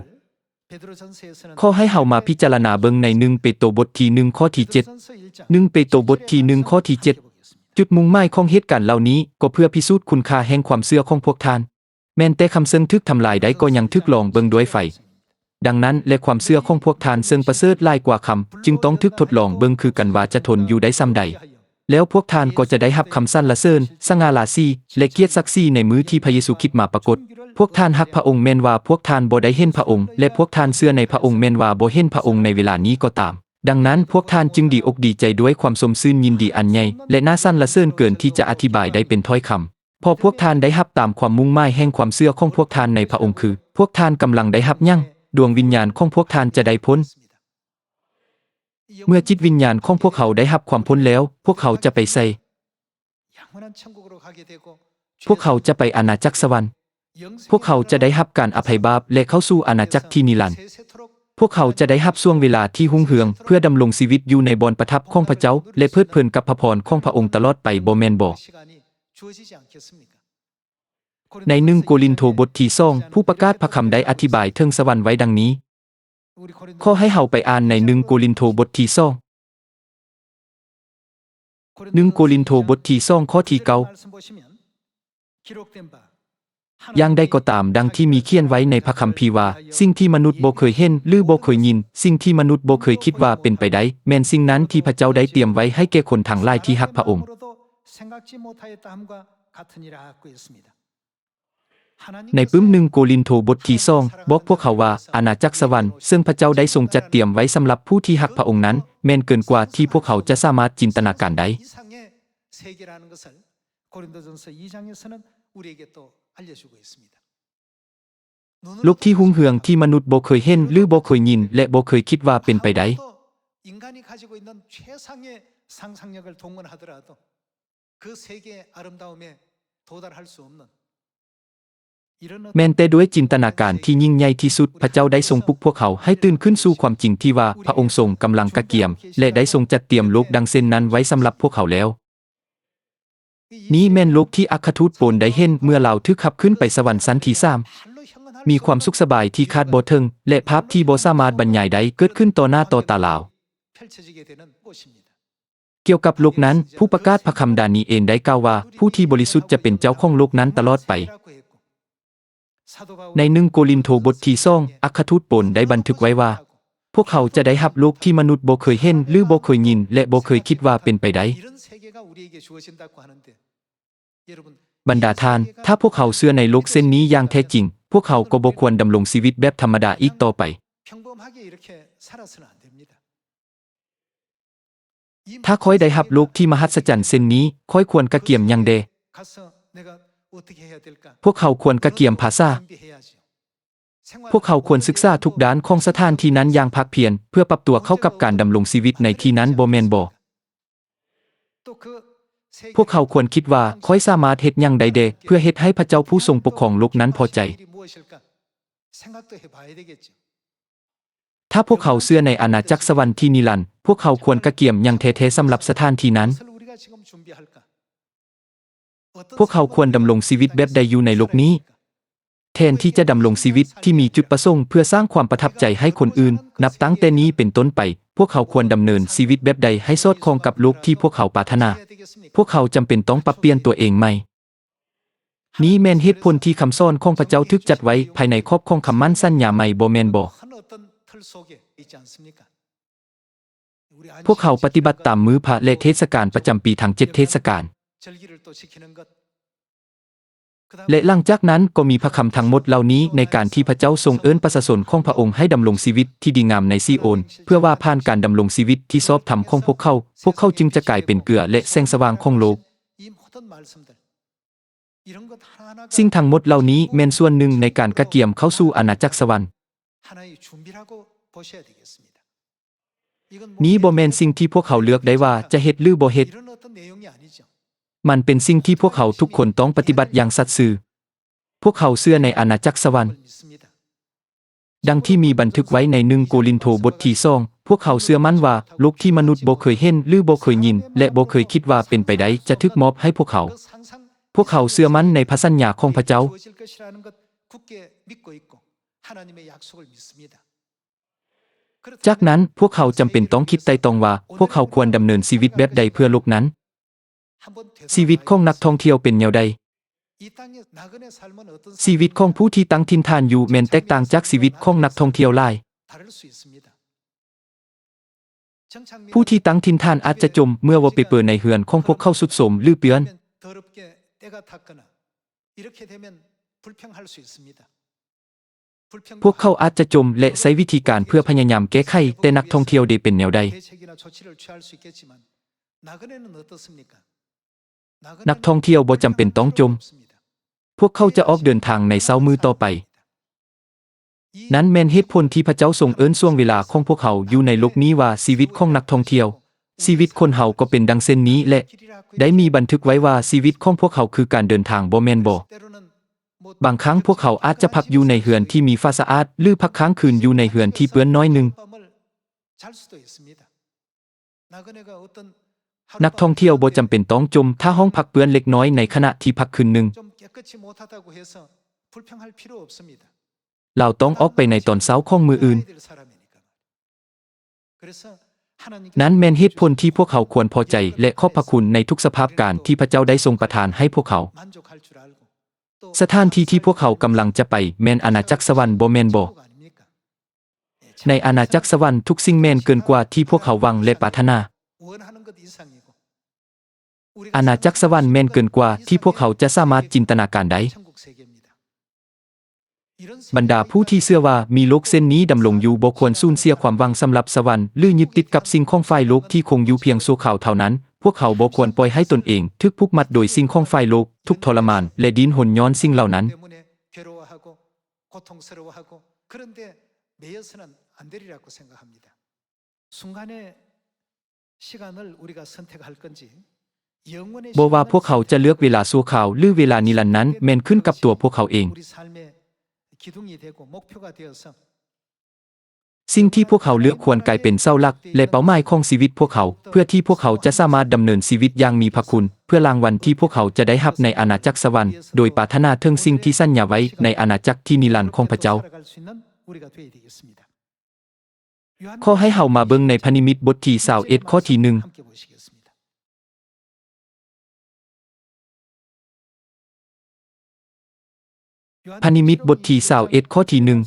ຂໍໃຫ້ເຮົາມາພິຈາລະນາເບິ່ງໃນໜຶ່ງເປໂຕບົດທີໜຶ່ງຂໍ້ທີເຈັດ. ໜຶ່ງເປໂຕບົດທີໜຶ່ງຂໍ້ທີເຈັດ. ຈຸດມຸ່ງໝາຍຂອງເຫດການເຫຼົ່ານີ້ກໍເພື່ອພິສູດຄຸນຄ່າແຫ່ງຄວາມເຊື່ອຂອງພວກທ່ານ. ແມ່ນແຕ່ຄຳເຊິ່ງຖືກທຳລາຍໄດ້ກໍຍັງຖືກລອງເບິ່ງດ້ວຍໄຟ. ດັ່ງນັ້ນແລະ ຄວາມເຊື່ອຂອງພວກທ່ານເຊິ່ງປະເສີດຫຼາຍກວ່າຄຳ ຈຶ່ງຕ້ອງຖືກທົດລອງເບິ່ງຄືກັນວ່າຈະທົນຢູ່ໄດ້ສ່ຳໃດ. ແລ້ວພວກທ່ານກໍຈະໄດ້ຮັບຄຳສັນລະເສີນ, ສະຫງ່າລາສີ ແລະ ກຽດສັກສີໃນມື້ທີ່ພະເຢຊູຄຣິດມາປາກົດ. ພວກທ່ານຮັກພະອົງແມ່ນວ່າພວກທ່ານບໍ່ໄດ້ເຫັນພະອົງ, ແລະ ພວກທ່ານເຊື່ອໃນພະອົງແມ່ນວ່າບໍ່ເຫັນພະອົງໃນເວລານີ້ກໍຕາມ. ດັ່ງນັ້ນພວກທ່ານຈຶ່ງດີອົກດີໃຈດ້ວຍຄວາມຊົມຊື່ນຍິນດີອັນໃຫຍ່ ແລະ ໜ້າສັນລະເສີນເກີນທີ່ຈະອະທິບາຍໄດ້ເປັນຖ້ອຍຄຳ. ເພາະພວກທ່ານໄດ້ຮັບຕາມຄວາມມຸ່ງໝາຍແຫ່ງຄວາມເຊື່ອຂອງພວກທ່ານໃນພະອົງຄື ພວກທ່ານກຳລັງໄດ້ຮັບຫຍັງ? ດວງວິນຍານຂອງພວກທ່ານຈະໄດ້ພົ້ນ. ເມື່ອຈິດວິນຍານຂອງພວກເຮົາໄດ້ຮັບຄວາມພົ້ນແລ້ວ, ພວກເຮົາຈະໄປໃສ? ພວກເຮົາຈະໄປອານາຈັກສະຫວັນ. ພວກເຮົາຈະໄດ້ຮັບການອະໄພບາບ ແລະ ເຂົ້າສູ່ອານາຈັກທີ່ນິລັນ. ພວກເຮົາຈະໄດ້ຮັບຊ່ວງເວລາທີ່ຮຸ່ງເຮືອງ ເພື່ອດຳລົງຊີວິດຢູ່ໃນບ່ອນປະທັບຂອງພະເຈົ້າ ແລະ ເພີດເພີນກັບພະພອນຂອງພະອົງຕະຫຼອດໄປ, ບໍ່ແມ່ນບໍ? ໃນໜຶ່ງໂກລິນໂທບົດທີສອງ, ຜູ້ປະກາດພະຄຳໄດ້ອະທິບາຍເຖິງສະຫວັນໄວ້ດັ່ງນີ້. ຂໍໃຫ້ເຮົາໄປອ່ານໃນໜຶ່ງໂກລິນໂທບົດທີສອງ. ໜຶ່ງໂກລິນໂທບົດທີສອງ ຂໍ້ທີເກົ້າ. ຢ່າງໃດກໍຕາມ, ດັ່ງທີ່ມີຂຽນໄວ້ໃນພະຄຳພີວ່າ, ສິ່ງທີ່ມະນຸດບໍ່ເຄີຍເຫັນ ຫຼື ບໍ່ເຄີຍຍິນ, ສິ່ງທີ່ມະນຸດບໍ່ເຄີຍຄິດວ່າເປັນໄປໄດ້, ແມ່ນສິ່ງນັ້ນທີ່ພະເຈົ້າໄດ້ຕຽມໄວ້ໃຫ້ແກ່ຄົນທັງຫຼາຍທີ່ຮັກພະອົງ. ໃນປຶ້ມໜຶ່ງໂກລິນໂທບົດທີສອງ ບອກພວກເຮົາວ່າ ອານາຈັກສະຫວັນເຊິ່ງພະເຈົ້າໄດ້ຊົງຈັດຕຽມໄວ້ສຳລັບຜູ້ທີ່ຮັກພະອົງນັ້ນ ແມ່ນເກີນກວ່າທີ່ພວກເຮົາຈະສາມາດຈິນຕະນາການໄດ້. ໂລກທີ່ຮຸ່ງເຮືອງທີ່ມະນຸດບໍ່ເຄີຍເຫັນ ຫຼື ບໍ່ເຄີຍຍິນ ແລະ ບໍ່ເຄີຍຄິດວ່າເປັນໄປໄດ້.ແມ່ນແຕ່ດ້ວຍຈິນຕະນາການທີ່ຍິ່ງໃຫຍ່ທີ່ສຸດ, ພະເຈົ້າໄດ້ຊົງປຸກພວກເຮົາໃຫ້ຕື່ນຂຶ້ນສູ່ຄວາມຈິງທີ່ວ່າພະອົງຊົງກຳລັງກະກຽມ ແລະ ໄດ້ຊົງຈັດຕຽມໂລກດັ່ງເຊັ່ນນັ້ນໄວ້ສຳລັບພວກເຮົາແລ້ວ. ນີ້ແມ່ນໂລກທີ່ອັກຄະທູດໂປນໄດ້ເຫັນເມື່ອລາວຖືກຮັບຂຶ້ນໄປສະຫວັນຊັ້ນທີສາມ. ມີຄວາມສຸກສະບາຍທີ່ຄາດບໍ່ເຖິງ ແລະ ພາບທີ່ບໍ່ສາມາດບັນຍາຍໄດ້ເກີດຂຶ້ນຕໍ່ໜ້າຕໍ່ຕາລາວ. ກ່ຽວກັບໂລກນັ້ນ, ຜູ້ປະກາດພະຄຳດານີເອນໄດ້ກ່າວວ່າ, ຜູ້ທີ່ບໍລິສຸດຈະເປັນເຈົ້າຂອງໂລກນັ້ນຕະຫຼອດໄປ. ໃນໜຶ່ງໂກລິນໂທບົດທີສອງ, ອັກຄະທູດໂປນໄດ້ບັນທຶກໄວ້ວ່າ, ພວກເຮົາຈະໄດ້ຮັບໂລກທີ່ມະນຸດບໍ່ເຄີຍເຫັນ ຫຼື ບໍ່ເຄີຍຍິນ ແລະ ບໍ່ເຄີຍຄິດວ່າເປັນໄປໄດ້. ບັນດາທ່ານ, ຖ້າພວກເຮົາເຊື່ອໃນໂລກເຊັ່ນນີ້ຢ່າງແທ້ຈິງ, ພວກເຮົາກໍບໍ່ຄວນດຳລົງຊີວິດແບບທຳມະດາອີກຕໍ່ໄປ. ຖ້າຂ້ອຍໄດ້ຮັບໂລກທີ່ມະຫັດສະຈັນເຊັ່ນນີ້, ຂ້ອຍຄວນກະກຽມຫຍັງແດ່? ພວກເຮົາຄວນກະກຽມພາສາ. ພວກເຮົາຄວນສຶກສາທຸກດ້ານຂອງສະຖານທີ່ນັ້ນຢ່າງພາກພຽນ ເພື່ອປັບຕົວເຂົ້າກັບການດຳລົງຊີວິດໃນທີ່ນັ້ນ, ບໍ່ແມ່ນບໍ? ພວກເຮົາຄວນຄິດວ່າ, ຂ້ອຍສາມາດເຮັດຫຍັງໄດ້ແດ່ ເພື່ອເຮັດໃຫ້ພະເຈົ້າຜູ້ຊົງປົກຄອງໂລກນັ້ນພໍໃຈ? ຖ້າພວກເຮົາເຊື່ອໃນອານາຈັກສະຫວັນທີ່ນິລັນ, ພວກເຮົາຄວນກະກຽມຫຍັງແທ້ໆສຳລັບສະຖານທີ່ນັ້ນ? ພວກເຮົາຄວນດຳລົງຊີວິດແບບໃດຢູ່ໃນໂລກນີ້? ແທນທີ່ຈະດຳລົງຊີວິດທີ່ມີຈຸດປະສົງເພື່ອສ້າງຄວາມປະທັບໃຈໃຫ້ຄົນອື່ນ, ນັບຕັ້ງແຕ່ນີ້ເປັນຕົ້ນໄປ, ພວກເຮົາຄວນດຳເນີນຊີວິດແບບໃດໃຫ້ສອດຄ່ອງກັບໂລກທີ່ພວກເຮົາປາດຖະໜາ? ພວກເຮົາຈຳເປັນຕ້ອງປັບປ່ຽນຕົວເອງໃໝ່. ນີ້ແມ່ນເຫດຜົນທີ່ຄຳສອນຂອງພະເຈົ້າຖືກຈັດໄວ້ພາຍໃນຂອບຂອງຄຳໝັ້ນສັນຍາໃໝ່, ບໍ່ແມ່ນບໍ? ພວກເຮົາປະຕິບັດຕາມມື້ພະ ແລະ ເທດສະການປະຈຳປີທັງເຈັດເທດສະການ. ແລະ ຫຼັງຈາກນັ້ນກໍມີພະຄຳທັງໝົດເຫຼົ່ານີ້ ໃນການທີ່ພະເຈົ້າຊົງເອີ້ນປະຊາຊົນຂອງພະອົງໃຫ້ດຳລົງຊີວິດທີ່ດີງາມໃນຊີໂອນ, ເພື່ອວ່າຜ່ານການດຳລົງຊີວິດທີ່ຊອບທຳຂອງພວກເຂົາ, ພວກເຂົາຈຶ່ງຈະກາຍເປັນເກືອ ແລະ ແສງສະຫວ່າງຂອງໂລກ. ສິ່ງທັງໝົດເຫຼົ່ານີ້ແມ່ນສ່ວນໜຶ່ງໃນການກະກຽມເຂົ້າສູ່ອານາຈັກສະຫວັນ. ນີ້ບໍ່ແມ່ນສິ່ງທີ່ພວກເຮົາເລືອກໄດ້ວ່າຈະເຮັດ ຫຼື ບໍ່ເຮັດ. ມັນເປັນສິ່ງທີ່ພວກເຮົາທຸກຄົນຕ້ອງປະຕິບັດຢ່າງສັດຊື່. ພວກເຮົາເຊື່ອໃນອານາຈັກສະຫວັນ. ດັ່ງທີ່ມີບັນທຶກໄວ້ໃນໜຶ່ງໂກລິນໂທບົດທີສອງ, ພວກເຮົາເຊື່ອໝັ້ນວ່າໂລກທີ່ມະນຸດບໍ່ເຄີຍເຫັນ ຫຼື ບໍ່ເຄີຍຍິນ ແລະ ບໍ່ເຄີຍຄິດວ່າເປັນໄປໄດ້ ຈະຖືກມອບໃຫ້ພວກເຮົາ. ພວກເຮົາເຊື່ອໝັ້ນໃນພະສັນຍາຂອງພະເຈົ້າ. ຈາກນັ້ນ, ພວກເຮົາຈຳເປັນຕ້ອງຄິດໄຕ່ຕອງວ່າ ພວກເຮົາຄວນດຳເນີນຊີວິດແບບໃດເພື່ອໂລກນັ້ນ. ຊີວິດຂອງນັກທ່ອງທ່ຽວເປັນແນວໃດ? ຊີວິດຂອງຜູ້ທີ່ຕັ້ງຖິ່ນຖານຢູ່ແມ່ນແຕກຕ່າງຈາກຊີວິດຂອງນັກທ່ອງທ່ຽວຫຼາຍ. ຜູ້ທີ່ຕັ້ງຖິ່ນຖານອາດຈະຈົ່ມເມື່ອວໍເປເປີໃນເຮືອນຂອງພວກເຂົາຊຸດໂຊມ ຫຼື ເປື້ອນ. ພວກເຂົາອາດຈະຈົ່ມ ແລະ ໃຊ້ວິທີການເພື່ອພະຍາຍາມແກ້ໄຂ, ແຕ່ນັກທ່ອງທ່ຽວເດເປັນແນວໃດ? ນັກທ່ອງທ່ຽວບໍ່ຈຳເປັນຕ້ອງຈົ່ມ. ພວກເຂົາຈະອອກເດີນທາງໃນເຊົ້າມື້ຕໍ່ໄປ. ນັ້ນແມ່ນເຫດຜົນທີ່ພະເຈົ້າຊົງເອີ້ນຊ່ວງເວລາຂອງພວກເຮົາຢູ່ໃນໂລກນີ້ວ່າຊີວິດຂອງນັກທ່ອງທ່ຽວ. ຊີວິດຄົນເຮົາກໍເປັນດັ່ງເຊັ່ນນີ້ແຫຼະ. ໄດ້ມີບັນທຶກໄວ້ວ່າຊີວິດຂອງພວກເຮົາຄືການເດີນທາງ, ບໍ່ແມ່ນບໍ? ບາງຄັ້ງພວກເຮົາອາດຈະພັກຢູ່ໃນເຮືອນທີ່ມີຝາສະອາດ ຫຼື ພັກຄ້າງຄືນຢູ່ໃນເຮືອນທີ່ເປື້ອນໜ້ອຍໜຶ່ງ. ນັກທ່ອງທ່ຽວບໍ່ຈຳເປັນຕ້ອງຈົ່ມຖ້າຫ້ອງພັກເປື້ອນເລັກນ້ອຍໃນຂະນະທີ່ພັກຄືນໜຶ່ງ. ລາວຕ້ອງອອກໄປໃນຕອນເຊົ້າຂອງມື້ອື່ນ. ນັ້ນແມ່ນເຫດຜົນທີ່ພວກເຮົາຄວນພໍໃຈ ແລະ ຂອບພະຄຸນໃນທຸກສະພາບການທີ່ພະເຈົ້າໄດ້ຊົງປະທານໃຫ້ພວກເຮົາ. ສະຖານທີ່ທີ່ພວກເຮົາກຳລັງຈະໄປແມ່ນອານາຈັກສະຫວັນ, ບໍ່ແມ່ນບໍ? ໃນອານາຈັກສະຫວັນ, ທຸກສິ່ງແມ່ນເກີນກວ່າທີ່ພວກເຮົາຫວັງ ແລະ ປາດຖະໜາ. ອານາຈັກສະຫວັນແມ່ນເກີນກວ່າທີ່ພວກເຮົາຈະສາມາດຈິນຕະນາການໄດ້. ບັນດາຜູ້ທີ່ເຊື່ອວ່າມີໂລກເຊັ່ນນີ້ດຳລົງຢູ່ບໍ່ຄວນສູນເສຍຄວາມຫວັງສຳລັບສະຫວັນ ຫຼື ຍຶດຕິດກັບສິ່ງຂອງຝ່າຍໂລກທີ່ຄົງຢູ່ພຽງຊົ່ວຄາວເທົ່ານັ້ນ. ພວກເຮົາບໍ່ຄວນປ່ອຍໃຫ້ຕົນເອງຖືກຜູກມັດໂດຍສິ່ງຂອງຝ່າຍໂລກ, ທຸກທໍລະມານ ແລະ ດີ້ນຮົນຍ້ອນສິ່ງເຫຼົ່ານັ້ນ. 순간의 시간을 우리가 선택할 건지, 영원의 ບໍ່ວ່າພວກເຮົາຈະເລືອກເວລາຊົ່ວຄາວ ຫຼື ເວລານິລັນນັ້ນ ແມ່ນຂຶ້ນກັບຕົວພວກເຮົາເອງ. 우리 삶의 기둥이 되고 목표가 되어서 ສິ່ງທີ່ພວກເຮົາເລືອກຄວນກາຍເປັນເສົາຫຼັກ ແລະ ເປົ້າໝາຍຂອງຊີວິດພວກເຮົາ, ເພື່ອທີ່ພວກເຮົາຈະສາມາດດຳເນີນຊີວິດຢ່າງມີພະຄຸນ ເພື່ອລາງວັນທີ່ພວກເຮົາຈະໄດ້ຮັບໃນອານາຈັກສະຫວັນ, ໂດຍປາດຖະໜາເຖິງສິ່ງທີ່ສັນຍາໄວ້ໃນອານາຈັກທີ່ນິລັນຂອງພະເຈົ້າ. ຂໍໃຫ້ເຮົາມາເບິ່ງໃນພະນິມິດບົດທີຊາວເອັດ ຂໍ້ທີໜຶ່ງ. ພະນິມິດບົດທີຊາວເອັດ ຂໍ້ທີໜຶ່ງ.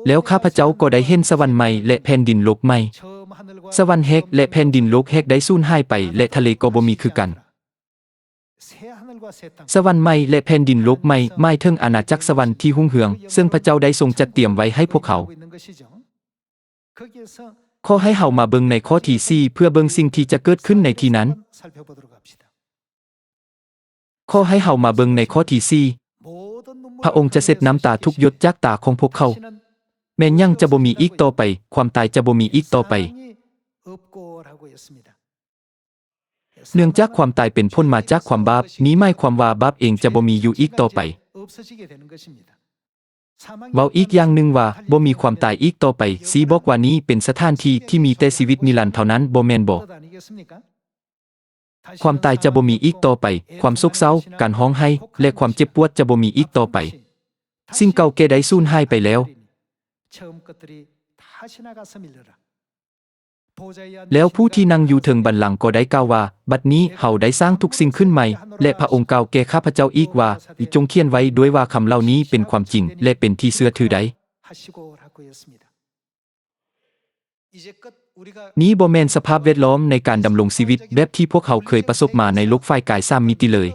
ແລ້ວຂ້າພະເຈົ້າກໍໄດ້ເຫັນສະຫວັນໃໝ່ ແລະ ແຜ່ນດິນໂລກໃໝ່. ສະຫວັນແຮກ ແລະ ແຜ່ນດິນໂລກແຮກໄດ້ສູນຫາຍໄປ ແລະ ທະເລກໍບໍ່ມີຄືກັນ. ສະຫວັນໃໝ່ ແລະ ແຜ່ນດິນໂລກໃໝ່ ໝາຍເຖິງອານາຈັກສະຫວັນທີ່ຮຸ່ງເຮືອງ ເຊິ່ງພະເຈົ້າໄດ້ຊົງຈັດຕຽມໄວ້ໃຫ້ພວກເຮົາ. ຂໍໃຫ້ເຮົາມາເບິ່ງໃນຂໍ້ທີສີ່ ເພື່ອເບິ່ງສິ່ງທີ່ຈະເກີດຂຶ້ນໃນທີ່ນັ້ນ. ຂໍໃຫ້ເຮົາມາເບິ່ງໃນຂໍ້ທີສີ່. ພະອົງຈະເຊັດນ້ຳຕາທຸກຫຍົດຈາກຕາຂອງພວກເຂົາ. ແມ່ນຫຍັງຈະບໍ່ມີອີກຕໍ່ໄປ? ຄວາມຕາຍຈະບໍ່ມີອີກຕໍ່ໄປ. ເນື່ອງຈາກຄວາມຕາຍເປັນຜົນມາຈາກຄວາມບາບ, ນີ້ໝາຍຄວາມວ່າບາບເອງຈະບໍ່ມີຢູ່ອີກຕໍ່ໄປ. ເວົ້າອີກຢ່າງໜຶ່ງວ່າ ບໍ່ມີຄວາມຕາຍອີກຕໍ່ໄປ, ຊີ້ບອກວ່ານີ້ເປັນສະຖານທີ່ທີ່ມີແຕ່ຊີວິດນິລັນເທົ່ານັ້ນ, ບໍ່ແມ່ນບໍ? ຄວາມຕາຍຈະບໍ່ມີອີກຕໍ່ໄປ, ຄວາມໂສກເສົ້າ, ການຮ້ອງໄຫ້ ແລະ ຄວາມເຈັບປວດຈະບໍ່ມີອີກຕໍ່ໄປ. ສິ່ງເກົ່າແກ່ໄດ້ສູນຫາຍໄປແລ້ວ. ແລ້ວຜູ້ທີ່ນັ່ງຢູ່ເທິງບັນລັງກໍໄດ້ກ່າວວ່າ, ບັດນີ້ເຮົາໄດ້ສ້າງທຸກສິ່ງຂຶ້ນໃໝ່, ແລະ ພະອົງກ່າວແກ່ຂ້າພະເຈົ້າອີກວ່າ, ຈົ່ງຂຽນໄວ້ດ້ວຍວ່າຄຳເຫຼົ່ານີ້ເປັນຄວາມຈິງ ແລະ ເປັນທີ່ເຊື່ອຖືໄດ້. ນີ້ບໍ່ແມ່ນສະພາບແວດລ້ອມໃນການດຳລົງຊີວິດແບບທີ່ພວກເຮົາເຄີຍປະສົບມາໃນໂລກຝ່າຍກາຍສາມມິຕິເລີຍ.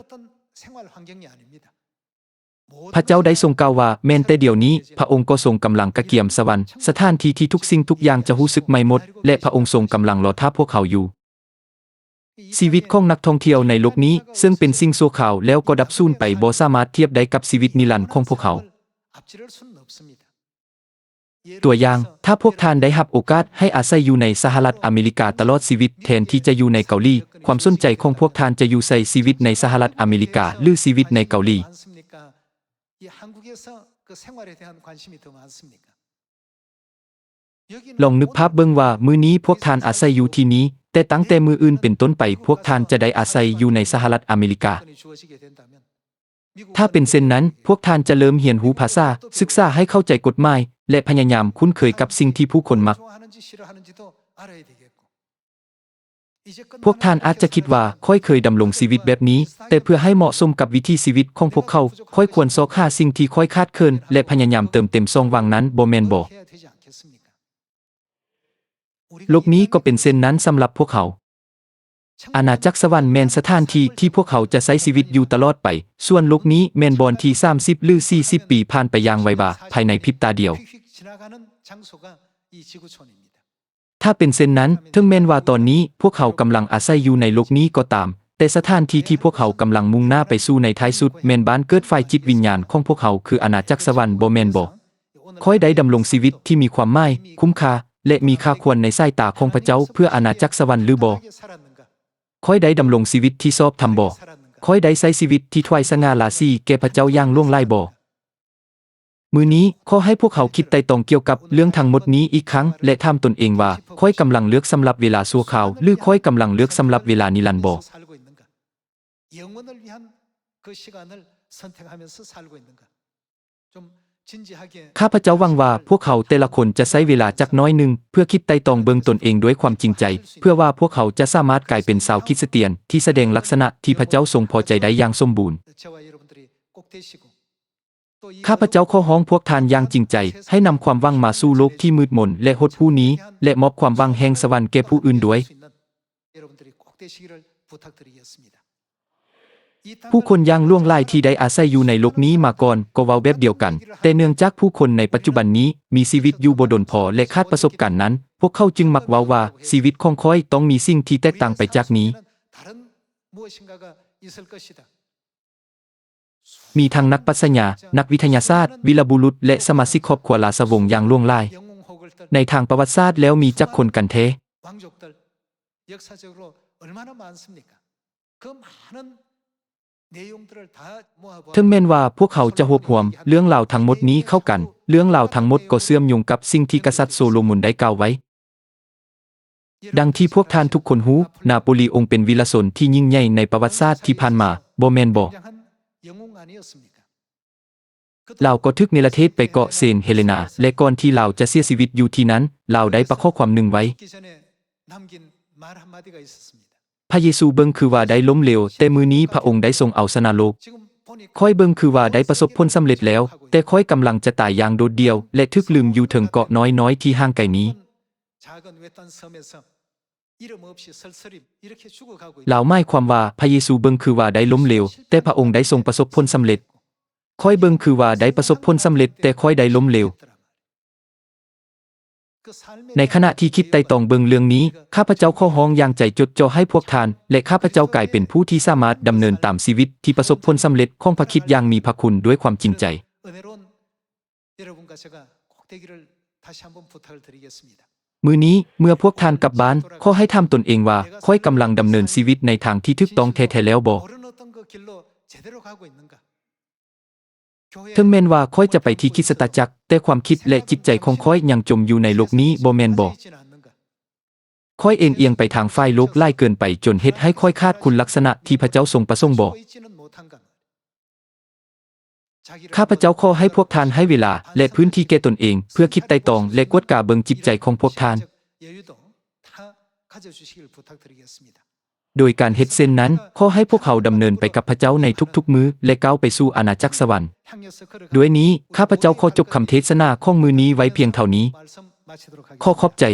ພະເຈົ້າໄດ້ຊົງກ່າວວ່າ, ແມ່ນແຕ່ດຽວນີ້ພະອົງກໍຊົງກຳລັງກະກຽມສະຫວັນ, ສະຖານທີ່ທີ່ທຸກສິ່ງທຸກຢ່າງຈະຮູ້ສຶກໃໝ່ໝົດ, ແລະ ພະອົງຊົງກຳລັງລໍຖ້າພວກເຮົາຢູ່. ຊີວິດຂອງນັກທ່ອງທ່ຽວໃນໂລກນີ້, ເຊິ່ງເປັນສິ່ງຊົ່ວຄາວແລ້ວກໍດັບສູນໄປ, ບໍ່ສາມາດທຽບໄດ້ກັບຊີວິດນິລັນຂອງພວກເຮົາ. ຕົວຢ່າງ, ຖ້າພວກທ່ານໄດ້ຮັບໂອກາດໃຫ້ອາໄສຢູ່ໃນສະຫະລັດອາເມລິກາຕະຫຼອດຊີວິດ ແທນທີ່ຈະຢູ່ໃນເກົາຫຼີ, ຄວາມສົນໃຈຂອງພວກທ່ານຈະຢູ່ໃສ, ຊີວິດໃນສະຫະລັດອາເມລິກາ ຫຼື ຊີວິດໃນເກົາຫຼີ? Longนึกภาพเบิ่งว่ามื้อนี้พวกท่านอาศัยอยู่ที่นี้, แต่ตั้งแต่มื้ออื่นเป็นต้นไปพวกท่านจะได้อาศัยอยู่ในสหรัฐอเมริกา. ถ้าเป็นเช่นนั้น, พวกท่านจะเริ่มเรียนรู้ภาษา, ศึกษาให้เข้าใจกฎหมาย, และพยายามคุ้นเคยกับสิ่งที่ผู้คนมัก. พวกท่านอาจจะคิดว่า ข้อยเคยดำรงชีวิตแบบนี้, แต่เพื่อให้เหมาะสมกับวิถีชีวิตของพวกเขา, ข้อยควรซอกหาสิ่งที่ข้อยขาดเขิน และพยายามเติมเต็มช่องว่างนั้น, บ่แม่นบ่? โลกนี้ก็เป็นเช่นนั้นสำหรับพวกเขา. อาณาจักรสวรรค์แม่นสถานที่ที่พวกเขาจะใช้ชีวิตอยู่ตลอดไป, ส่วนโลกนี้แม่นบ่อนที่สามสิบหรือสี่สิบปีผ่านไปอย่างไววา, ภายในพริบตาเดียว. ถ้าเป็นเช่นนั้น, ถึงแม้นว่าตอนนี้พวกเขากำลังอาศัยอยู่ในโลกนี้ก็ตาม, แต่สถานที่ที่พวกเขากำลังมุ่งหน้าไปสู่ในท้ายสุดแม่นบ้านเกิดฝ่ายจิตวิญญาณของพวกเขา คืออาณาจักรสวรรค์ บ่แม่นบ่? ข้อยได้ดำรงชีวิตที่มีความหมาย, คุ้มค่า และมีค่าควรในสายตาของพระเจ้าเพื่ออาณาจักรสวรรค์หรือบ่? ข้อยได้ดำรงชีวิตที่ชอบธรรมบ่? ข้อยได้ใช้ชีวิตที่ถวายสง่าราศีแก่พระเจ้าอย่างหลวงหลายบ่? มื้อนี้ขอให้พวกเขาคิดไตร่ตรองเกี่ยวกับเรื่องทั้งหมดนี้อีกครั้ง และถามตนเองว่า ข้อยกำลังเลือกสำหรับเวลาชั่วคราว หรือข้อยกำลังเลือกสำหรับเวลานิรันดร์บ่? ข้าพเจ้าหวังว่าพวกเขาแต่ละคนจะใช้เวลาจักน้อยหนึ่งเพื่อคิดไตร่ตรองเบิ่งตนเองด้วยความจริงใจ เพื่อว่าพวกเขาจะสามารถกลายเป็นชาวคริสเตียนที่แสดงลักษณะที่พระเจ้าทรงพอใจได้อย่างสมบูรณ์. ข้าพเจ้าขอฮ้องพวกท่านอย่างจริงใจ ให้นำความหวังมาสู่โลกที่มืดมนและหดหู่นี้ และมอบความหวังแห่งสวรรค์แก่ผู้อื่นด้วย. ผู้คนอย่างหลวงหลายที่ได้อาศัยอยู่ในโลกนี้มาก่อนก็เว้าแบบเดียวกัน, แต่เนื่องจากผู้คนในปัจจุบันนี้มีชีวิตอยู่บ่ดนพอและขาดประสบการณ์นั้น, พวกเขาจึงมักเว้าว่า ชีวิตของข้อยต้องมีสิ่งที่แตกต่างไปจากนี้. มีทั้งนักปรัชญา, นักวิทยาศาสตร์, วีรบุรุษ และสมาชิกครอบครัวราชวงศ์อย่างหลวงหลาย. ในทางประวัติศาสตร์แล้วมีจักคนกันแท้? ถึงแม้นว่าพวกเขาจะรวบรวมเรื่องราวทั้งหมดนี้เข้ากัน, เรื่องราวทั้งหมดก็เชื่อมโยงกับสิ่งที่กษัตริย์โซโลมอนได้กล่าวไว้. ดังที่พวกท่านทุกคนรู้, นาโปลีองเป็นวีรชนที่ยิ่งใหญ่ในประวัติศาสตร์ที่ผ่านมา, บ่แม่นบ่? ลาวก็ถูกเนรเทศไปเกาะเซนต์เฮเลนา, และก่อนที่ลาวจะเสียชีวิตอยู่ที่นั้น, ลาวได้ปะข้อความหนึ่งไว้. พระเยซูเบิ่งคือว่าได้ล้มเหลว, แต่มื้อนี้พระองค์ได้ทรงเอาชนะโลก. ข้อยเบิ่งคือว่าได้ประสบผลสำเร็จแล้ว, แต่ข้อยกำลังจะตายอย่างโดดเดี่ยว และถูกลืมอยู่เทิงเกาะน้อยๆที่ห่างไกลนี้. ลาวหมายความว่าพระเยซูเบิ่งคือว่าได้ล้มเหลว, แต่พระองค์ได้ทรงประสบผลสำเร็จ. ข้อยเบิ่งคือว่าได้ประสบผลสำเร็จ, แต่ข้อยได้ล้มเหลว. ในขณะที่คิดไตร่ตรองเบิ่งเรื่องนี้, ข้าพเจ้าขอฮ้องอย่างใจจดจ่อให้พวกท่านและข้าพเจ้ากลายเป็นผู้ที่สามารถดำเนินตามชีวิตที่ประสบผลสำเร็จของพระคริสต์อย่างมีพระคุณด้วยความจริงใจ. มื้อนี้เมื่อพวกท่านกลับบ้าน, ขอให้ถามตนเองว่า ข้อยกำลังดำเนินชีวิตในทางที่ถูกต้องแท้ๆแล้วบ่? ถึงแม้นว่าข้อยจะไปที่คริสตจักร, แต่ความคิดและจิตใจของข้อยยังจมอยู่ในโลกนี้, บ่แม่นบ่? ຂ້ອຍເອນອຽງໄປທາງຝ່າຍໂລກຫຼາຍເກີນໄປ ຈົນເຮັດໃຫ້ຂ້ອຍຂາດຄຸນລັກສະນະທີ່ພະເຈົ້າຊົງປະສົງບອກ. ຂ້າພະເຈົ້າຂໍໃຫ້ພວກທ່ານໃຫ້ເວລາ ແລະ ພື້ນທີ່ແກ່ຕົນເອງ ເພື່ອຄິດໄຕ່ຕອງ ແລະ ກວດກາເບິ່ງຈິດໃຈຂອງພວກທ່ານ. ໂດຍການເຮັດເຊັ່ນນັ້ນ, ຂໍໃຫ້ພວກເຮົາດຳເນີນໄປກັບພະເຈົ້າໃນທຸກໆມື້ ແລະ ກ້າວໄປສູ່ອານາຈັກສະຫວັນ. ດ້ວຍນີ້, ຂ້າພະເຈົ້າຂໍຈົບຄຳເທດສະໜາຂອງມື້ນີ້ໄວ້ພຽງເທົ່ານີ້. ຂໍຂອບໃຈ.